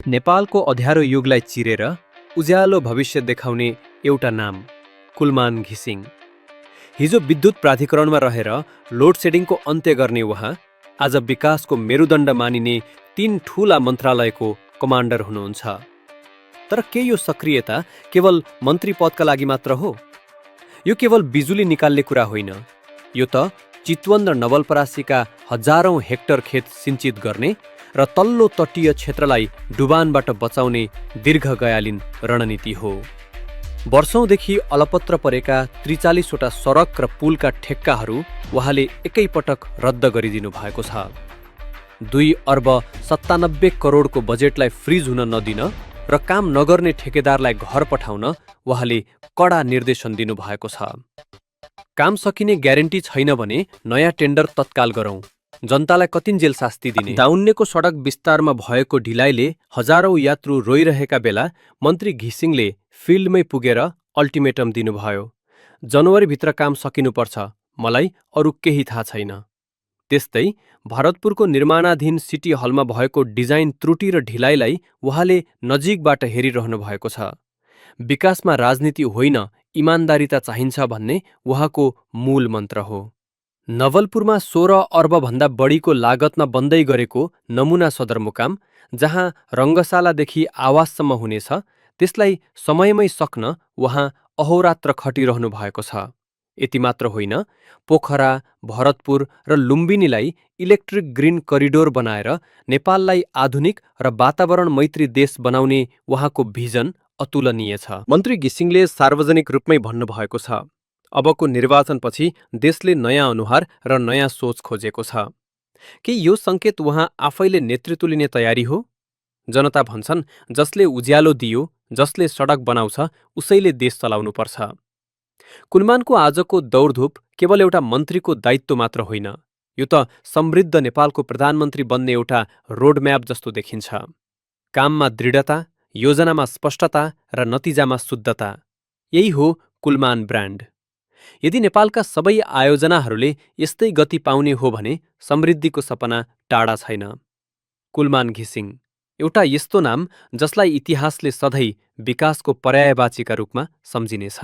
नेपालको अँध्यारो युगलाई चिरेर उज्यालो भविष्य देखाउने एउटा नाम कुलमान घिसिङ। हिजो विद्युत प्राधिकरणमा रहेर लोड सेडिङको अन्त्य गर्ने उहाँ आज विकासको मेरुदण्ड मानिने 3 ठूला मन्त्रालयको कमान्डर हुनुहुन्छ। तर के यो सक्रियता केवल मन्त्री पदका लागि मात्र हो? यो केवल बिजुली निकाल्ने कुरा होइन, यो त चितवन र नवलपरासीका हजारौं हेक्टर खेत सिंचित गर्ने र तल्लो तटीय क्षेत्रलाई डुबानबाट बचाउने दीर्घकालीन रणनीति हो। वर्षौंदेखि अलपत्र परेका 43वटा सडक र पुलका ठेक्काहरू उहाँले एकैपटक रद्द गरिदिनु भएको छ। 2 अर्ब 97 करोडको बजेटलाई फ्रिज हुन नदिन र काम नगर्ने ठेकेदारलाई घर पठाउन उहाँले कडा निर्देशन दिनुभएको छ। काम सकिने ग्यारेन्टी छैन भने नयाँ टेन्डर तत्काल गरौं, जनतालाई कतिन्जेल शास्ति दिने। दाउन्नेको सडक विस्तारमा भएको ढिलाइले हजारौं यात्रु रोइरहेका बेला मन्त्री घिसिङले फिल्डमै पुगेर अल्टिमेटम दिनुभयो। जनवरीभित्र काम सकिनुपर्छ, मलाई अरू केही थाहा छैन। त्यस्तै भरतपुरको निर्माणाधीन सिटी हलमा भएको डिजाइन त्रुटि र ढिलाइलाई उहाँले नजिकबाट हेरिरहनु भएको छ। विकासमा राजनीति होइन, इमान्दारिता चाहिन्छ भन्ने उहाँको मूल मन्त्र हो। नवलपुरमा 16 अर्बभन्दा बढीको लागतमा बन्दै गरेको नमुना सदरमुकाम, जहाँ रङ्गशालादेखि आवाससम्म हुनेछ, त्यसलाई समयमै सक्न उहाँ अहोरात्र खटिरहनु भएको छ। यति मात्र होइन, पोखरा, भरतपुर र लुम्बिनीलाई इलेक्ट्रिक ग्रिन करिडोर बनाएर नेपाललाई आधुनिक र वातावरण मैत्री देश बनाउने उहाँको भिजन अतुलनीय छ। मन्त्री घिसिङले सार्वजनिक रूपमै भन्नुभएको छ, अबको निर्वाचनपछि देशले नयाँ अनुहार र नयाँ सोच खोजेको छ। के यो संकेत उहाँ आफैले नेतृत्व लिने तयारी हो? जनता भन्छन्, जसले उज्यालो दियो, जसले सडक बनाउँछ, उसैले देश चलाउनुपर्छ। कुलमानको आजको दौडधुप केवल एउटा मन्त्रीको दायित्व मात्र होइन, यो त समृद्ध नेपालको प्रधानमन्त्री बन्ने एउटा रोडम्याप जस्तो देखिन्छ। काममा दृढता, योजनामा स्पष्टता र नतिजामा शुद्धता, यही हो कुलमान ब्रान्ड। यदि नेपालका सबै आयोजनाहरूले यस्तै गति पाउने हो भने समृद्धिको सपना टाढा छैन। कुलमान घिसिङ एउटा यस्तो नाम जसलाई इतिहासले सधैँ विकासको पर्यायवाचीका रूपमा सम्झिनेछ।